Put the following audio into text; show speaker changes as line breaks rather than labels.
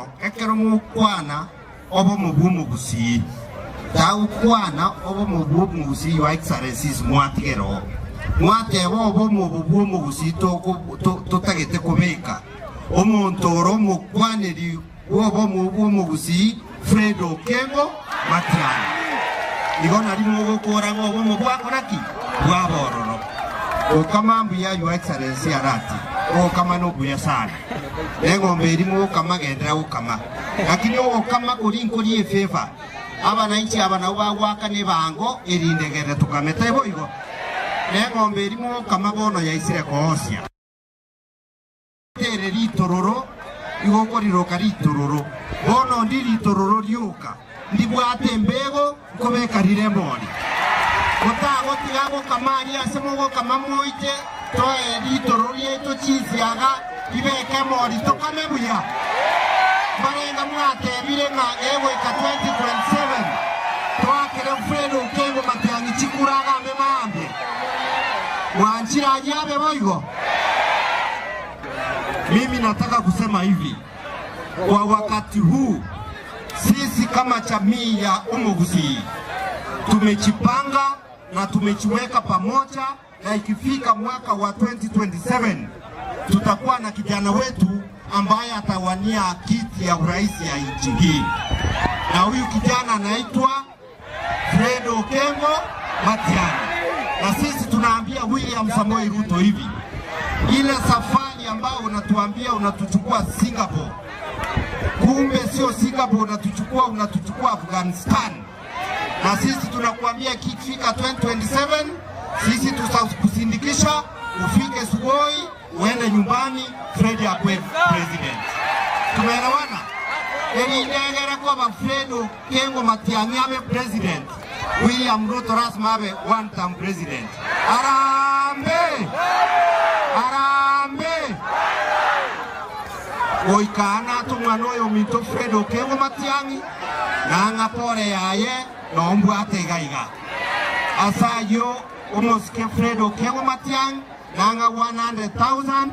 Bono ekero mogokwana obomo bw'omogusii, tagokwana obomo bw'omogusii Your Excellencies mwatigera oo. Mwateba obomo obo bw'omogusii totagete kobeka omonto ore omokwaneri bw'obomo bw'omogusii Fred Okengo Matiang'i. Igo nari mogokora ng'a obomo bwakora ki? Bwaba ororo. Gokama mbuya Your Excellency Arati, ogokama nobuya sana. Neng'ombe eria mogokama genderera gokama. Lakini ogokama koria nkoria efavour. Abananchi aba nabwo bagoakana ebango erinde gere tokame. Taiboigo? Neng'ombe eria mogokama bono yaisire koosia. Ere ritororo, igo okoriroka ritororo. Bono ndi ritororo rioka, ndibwate embego, nkobeka rire emori. Motagotiga gokama aria ase mogokama moite, toe ritororo riaito chinsiaga, ribeke emori tokame buya. Mbarenga mwatebire ng'a egoika 2027 toakere Fred Okengo Matiang'i chikura agambe mambia? Mwanchire ayio abe boigo? Mimi nataka kusema hivi, kwa wakati huu sisi kama jamii ya Omogusii tumejipanga na tumejiweka pamoja, na ikifika mwaka wa 2027 tutakuwa na kijana wetu ambaye atawania kiti ya urais ya nchi hii, na huyu kijana anaitwa Fred Okengo Matiang'i. Na sisi tunaambia William Samoei Ruto hivi, ile safari ambayo unatuambia unatuchukua Singapore, kumbe sio Singapore unatuchukua, unatuchukua Afghanistan. Na sisi tunakuambia ikifika 2027 sisi tutakusindikisha ufike Sugoi uende nyumbani, Fred akwe president. Tumeelewana? Erinde egere koba Fred Okengo Matiang'i abe president, William Ruto lasima abe one term president. Harambee! Harambee! Goika aa nate omwana oyo ominto Fred Okengo Matiang'i, nang'a pore yaye nombwate iga iga. Ase ayio omosike Fred Okengo Matiang'i nang'a 100,000.